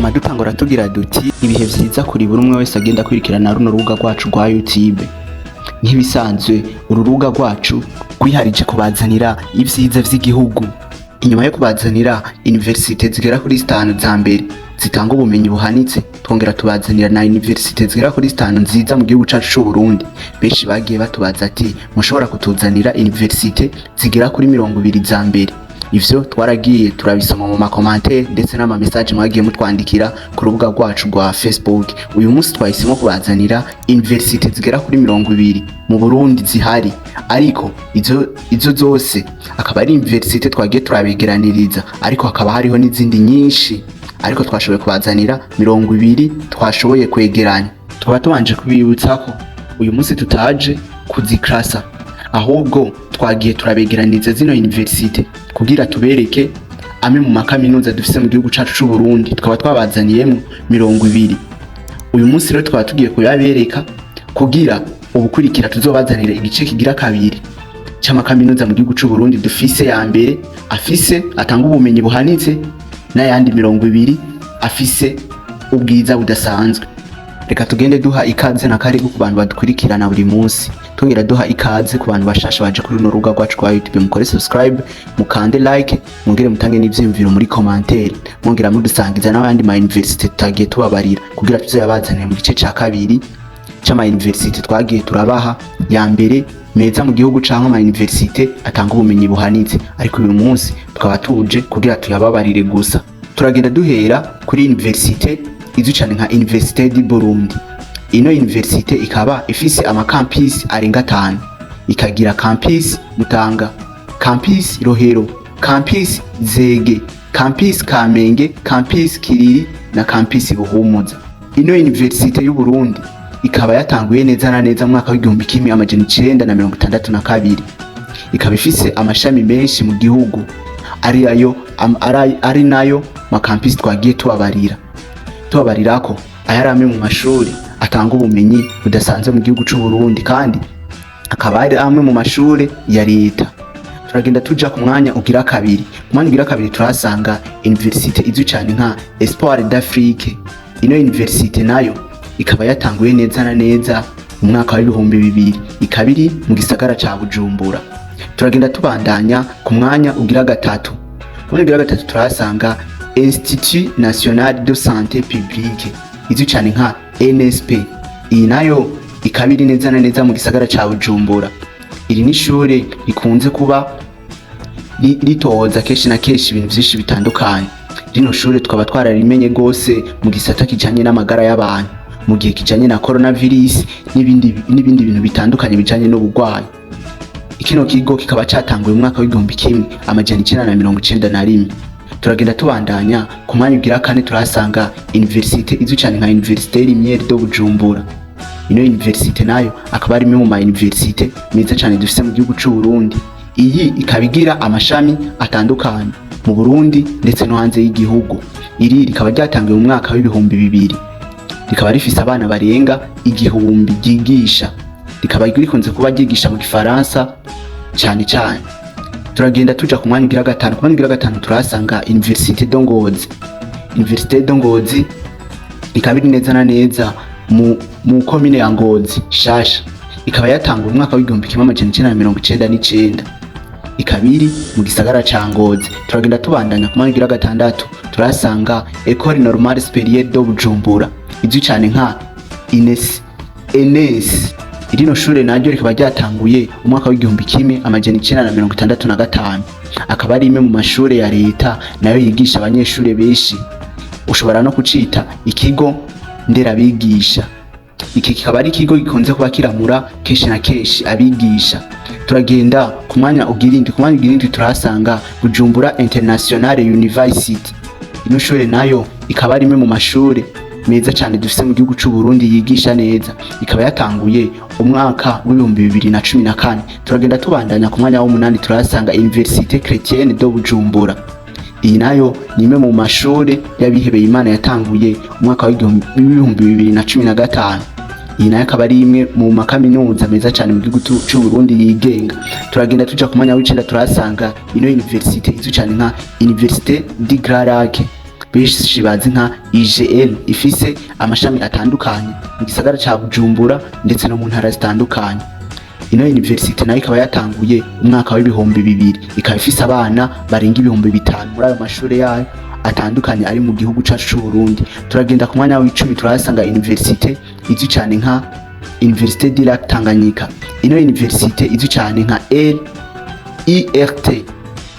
Twama dutangura tugira duti: "Ibihe vyiza kuri buri umwe wese agenda akurikirana runo rubuga rwacu rwa YouTube." Nk'ibisanzwe, uru rubuga rwacu rwiharije kubazanira ivyiza vy'igihugu. Inyuma yo kubazanira universite zigera kuri zitanu za mbere zitanga ubumenyi buhanitse, twongera tubazanira na universite zigera kuri zitanu nziza mu gihugu cacu c'u Burundi. Benshi bagiye batubaza ati: "Mushobora kutuzanira universite zigera kuri 20 za mbere?" Ivyo twaragiye turabisoma mu ma commentaires ndetse n'ama message mwagiye mutwandikira ku rubuga rwacu rwa Facebook. Uyu munsi twahisemo kubazanira universite zigera kuri 20 mu Burundi zihari, ariko izo zose akaba ari universite twagiye turabegeraniriza, ariko hakaba hariho n'izindi nyinshi, ariko twashoboye kubazanira 20 twashoboye kwegeranya. Tukaba tubanje kubibutsa ko uyu munsi tutaje kuzikrasa, ahubwo twagiye turabegeraniriza zino universite kugira tubereke amwe mu makaminuza dufise mu gihugu cacu c'u Burundi. Tukaba twabazaniyemwo 20 uyu munsi. Rero tukaba tugiye kuyabereka kugira ubukurikira tuzobazanira igice kigira kabiri c'amakaminuza mu gihugu c'u Burundi dufise ya mbere afise atanga ubumenyi buhanitse, n'ayandi 20 afise ubwiza budasanzwe. Reka tugende duha ikaze na karibu ku bantu badukurikirana buri munsi, twongera duha ikaze ku bantu bashasha baje kuri runo rubuga rwacu rwa YouTube. Mukore subscribe, mukande like, mwongere mutange n'ivyiyumviro muri commentaire, mwongera mudusangiza n'abandi ma université tutagiye tubabarira, kugira tuzoyabazanire mu gice ca kabiri c'ama université twagiye turabaha ya mbere meza mu gihugu canke ama université atanga ubumenyi buhanitse. Ariko uyu munsi tukaba tuje kugira tuyababarire gusa. Turagenda duhera kuri université izwi cane nka Université du Burundi. Ino université ikaba ifise ama campus arenga atanu, ikagira campus Mutanga, campus Rohero, campus Zege, campus Kamenge, campus Kiriri na campus Buhumuza. Ino université y'u Burundi ikaba yatanguye neza na neza mu mwaka w'1962, ikaba ifise amashami menshi mu gihugu, ari ayo ari nayo ma campus twagiye tubabarira ko aya ari amwe mu mashuri atanga ubumenyi budasanzwe mu gihugu c'u Burundi, kandi akaba ari amwe mu mashuri ya leta. Turagenda tuja ku mwanya ugira kabiri. Ku mwanya ugira kabiri turahasanga université izwi cane nka Espoir d'Afrique. Ino université nayo ikaba yatanguye neza na neza mu mwaka w'2000, ikaba iri mu gisagara ca Bujumbura. Turagenda tubandanya ku mwanya ugira gatatu. Ku mwanya ugira gatatu turahasanga Institut National de Santé Publique, izwi cane nka INSP. Iyi nayo ikaba iri neza na neza mu gisagara ca Bujumbura. Iri ni ishure rikunze kuba ritoza kenshi na kenshi ibintu vyinshi bitandukanye. Rino shure tukaba twararimenye gose mu gisata kijanye n'amagara y'abantu mu gihe kijanye na coronavirus n'ibindi bintu bitandukanye bijanye n'ubugwayi. Kino kigo kikaba catanguye mu mwaka w'1991. Turagenda tubandanya ku mwanya ugira kane, turahasanga université izwi cane nka Université Lumière de Bujumbura. Ino université nayo akaba ari imwe mu ma université meza cane dufise mu gihugu c'u Burundi. Iyi ikaba igira amashami atandukanye mu Burundi ndetse no hanze y'igihugu. Iri rikaba ryatanguye mu mwaka w'2000, rikaba rifise abana barenga 1000 ryigisha, rikaba rikunze kuba ryigisha mu gifaransa cane cane. Turagenda tuja ku mwanya ugira gatanu. Ku mwanya ugira gatanu turahasanga Université de Ngozi. Université de Ngozi ikaba iri neza na neza mu komine ya Ngozi shasha, ikaba yatanguye mu mwaka w'1999, ikaba iri mu gisagara ca Ngozi. Turagenda tubandanya ku mwanya ugira gatandatu, turahasanga Ecole Normale Supérieure de Bujumbura, izwi cane nka INES ENS. Rino shure naryo rikaba ryatanguye umwaka w'1965, akaba ari imwe mu mashure ya leta nayo yigisha abanyeshure benshi. Ushobora no kucita ikigo nderabigisha. Iki kikaba ari ikigo gikunze kuba kiramura kenshi na kenshi abigisha. Turagenda ku mwanya ugira indwi. Ku mwanya ugira indwi turahasanga Bujumbura International University. Ino shure nayo ikaba ari imwe mu mashure meza cane dufise mu gihugu c'u Burundi yigisha neza, ikaba yatanguye umwaka w'2014. Turagenda tubandanya ku mwanya w'umunani, turahasanga Université Chrétienne de Bujumbura. Iyi nayo ni imwe mu mashure y'abihebeye Imana yatanguye umwaka w'2015. Iyi nayo akaba ari imwe mu makaminuza meza cane mu gihugu c'u Burundi yigenga. Turagenda tuja ku mwanya w'icenda, turahasanga ino université izwi cane nka Université du Grand Lac. benshi bazi nka IGL, ifise amashami atandukanye mu gisagara ca Bujumbura ndetse no mu ntara zitandukanye. Ino université nayo ikaba yatanguye umwaka w'2000, ikaba ifise abana barenga 5000 muri ayo mashure yayo atandukanye ari mu gihugu cacu c'u Burundi. Turagenda ku mwanya w'10, turahasanga université izwi cane nka Université du Lac Tanganyika. Ino université izwi cane nka LIRT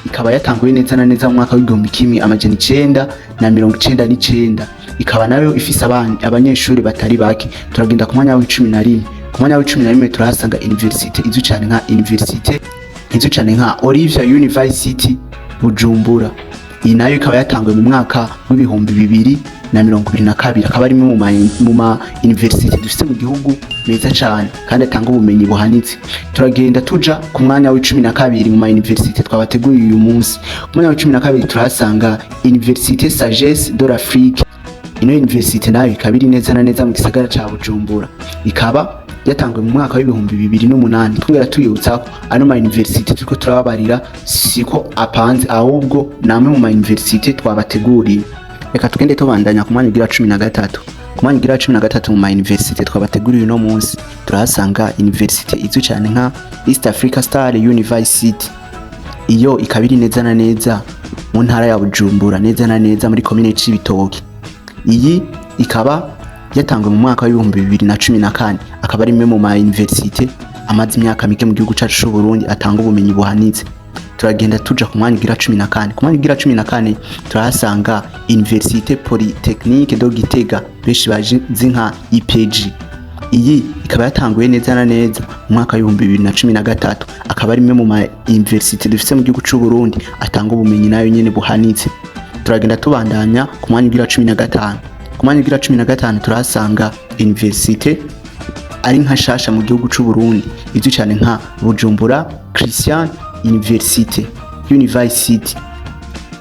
ikaba yatanguye neza na neza mu mwaka w'1999, ikaba nayo ifise abanyeshuri batari bake. Turagenda ku mwanya w'11. Ku mwanya w'11 turahasanga université izwi cane nka université izwi cane nka Olivia University Bujumbura. Iyi nayo ikaba yatanguye mu mwaka w'2022, akaba ari imwe mu ma université dufise mu gihugu meza cane kandi atanga ubumenyi buhanitse. Turagenda tuja ku mwanya w'12 mu ma université twabateguriye uyu munsi. Ku mwanya w'12 turahasanga Université Sagesse de l'Afrique. Ino université nayo ikaba iri neza na neza mu gisagara ca Bujumbura, ikaba yatanguye mu mwaka w'2008. Twongera tuyibutsa ko ano ma université turiko turababarira siko apanze, ahubwo namwe mu ma université twabateguriye. Reka tugende tubandanya ku mwanya ugira 13. Ku mwanya ugira 13 mu ma université twabateguriye uno munsi turahasanga université izwi cane nka East Africa Star University. Iyo ikaba iri neza na neza mu ntara ya Bujumbura, neza na neza muri komine Cibitoke. Iyi ikaba yatanzwe mu mwaka w'2014, akaba ari imwe mu ma université amaze imyaka mike mu gihugu cacu c'u Burundi atanga ubumenyi buhanitse. Turagenda tuja ku mwanya ugira 14. Ku mwanya ugira 14 turahasanga Université Polytechnique de Gitega, benshi bazi nka IPG. Iyi ikaba yatanguye neza na neza mu mwaka w'2013, akaba ari imwe mu ma université dufise mu gihugu c'u Burundi atanga ubumenyi nayo nyene buhanitse. Turagenda tubandanya ku mwanya ugira 15. Ku mwanya ugira 15 turahasanga université ari nka shasha mu gihugu c'u Burundi izwi cyane nka Bujumbura Christian University.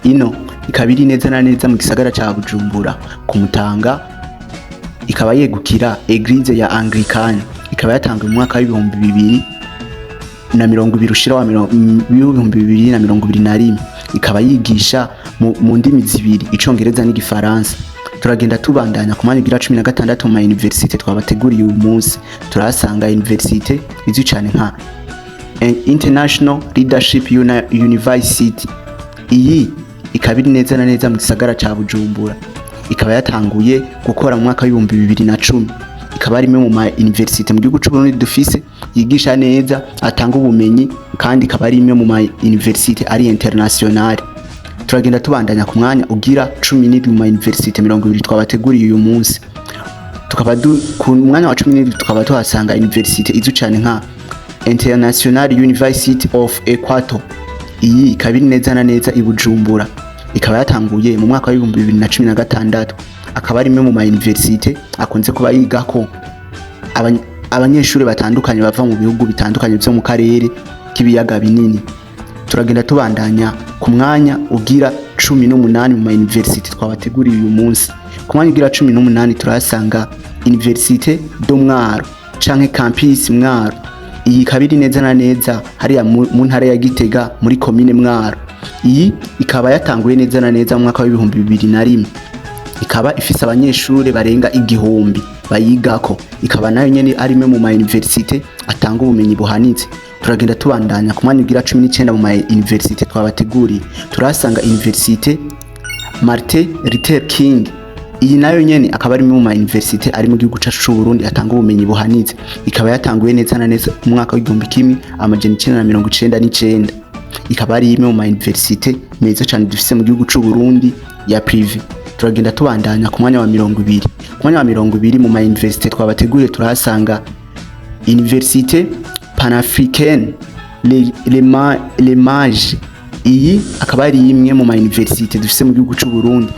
Ino ikaba iri neza na neza mu gisagara ca Bujumbura ku Mutanga, ikaba yegukira Eglise ya Anglikane. Ikaba yatanzwe mu mwaka w'2020 ushira wa 2021, ikaba yigisha mu ndimi zibiri, Icongereza n'Igifaransa. Turagenda tubandanya ku mwanya ugira 16 mu ma université twabateguriye uyu munsi, turahasanga université izwi cyane nka International Leadership University. Iyi ikaba iri neza na neza mu gisagara ca Bujumbura, ikaba yatanguye gukora mu mwaka w'2010, ikaba ari imwe mu ma université mu gihugu c'u Burundi dufise yigisha neza, atanga ubumenyi, kandi ikaba ari imwe mu ma université ari international. Turagenda tubandanya ku mwanya ugira 17 mu ma université 20 twabateguriye uyu munsi. Tukaba ku mwanya wa 17 tukaba tuhasanga université izwi cane nka International University of Equator. Iyi ikaba iri neza na neza i Bujumbura, ikaba yatanguye mu mwaka w'2016, akaba ari imwe mu ma université akunze kuba yigako abanyeshuri batandukanye bava mu bihugu bitandukanye vyo mu karere k'ibiyaga binini. Turagenda tubandanya ku mwanya ugira 18 mu ma université twabateguriye uyu munsi. Ku mwanya ugira 18 turahasanga Université de Mwaro canke Campus Mwaro. Iyi ikaba iri neza na neza hariya mu ntara ya Gitega, muri komine Mwaro. Iyi ikaba yatanguye neza na neza mu mwaka w'2001, ikaba ifise abanyeshure barenga 1000 bayigako, ikaba nayo nyene ari imwe mu ma université atanga ubumenyi buhanitse. Turagenda tubandanya ku mwanya ugira 19 mu ma université twabateguriye, turahasanga Université Martin Luther King. Iyi nayo nyene akaba ari imwe mu ma université ari mu gihugu cacu c'u Burundi atanga ubumenyi buhanitse, ikaba yatanguye neza na neza mu mwaka w'1999, ikaba ari imwe mu ma université meza cane dufise mu gihugu c'u Burundi ya privé. Turagenda tubandanya ku mwanya wa 20. Ku mwanya wa 20 mu ma université twabateguriye turahasanga Université Panafricaine Les Mages. Iyi akaba ari imwe mu ma université dufise mu gihugu c'u Burundi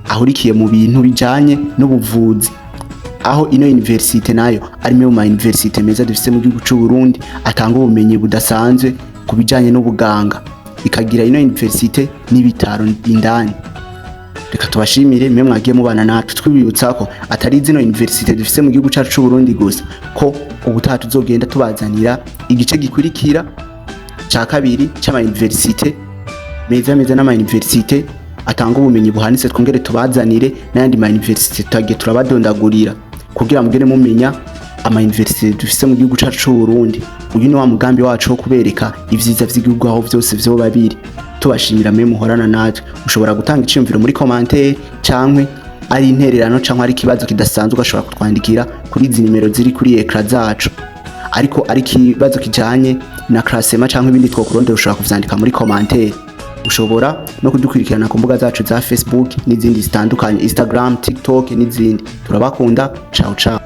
ahurikiye mu bintu bijanye n'ubuvuzi, aho ino université nayo ari imwe mu ma université meza dufise mu gihugu c'u Burundi atanga ubumenyi budasanzwe ku bijanye n'ubuganga, ikagira ino université n'ibitaro indani. Reka tubashimire mwe mwagiye mubana natwe, twibibutsa ko atari zino université dufise mu gihugu cacu c'u Burundi gusa, ko ubutaha tuzogenda tubazanira igice gikurikira ca kabiri c'ama université meza meza n'ama université atanga ubumenyi buhanitse, twongere tubazanire n'ayandi ma université tutagiye turabadondagurira, kugira mugere mumenya ama université dufise mu gihugu cacu c'u Burundi. Uyu ni wa mugambi wacu wo kubereka ivyiza vy'igihugu aho vyose vyoba biri. Tubashimira mwe muhorana natwe. Ushobora gutanga iciyumviro muri commentaire, cankwe ari intererano, canke ari ikibazo kidasanzwe, ugashobora kutwandikira kuri izi nimero ziri kuri écran zacu. Ariko ari ikibazo kijanye na classement canke ibindi twokurondera, ushobora kuvyandika muri commentaire. Ushobora no kudukurikirana ku mbuga zacu za Facebook n'izindi zitandukanye, Instagram, TikTok n'izindi. Turabakunda. Ciao ciao.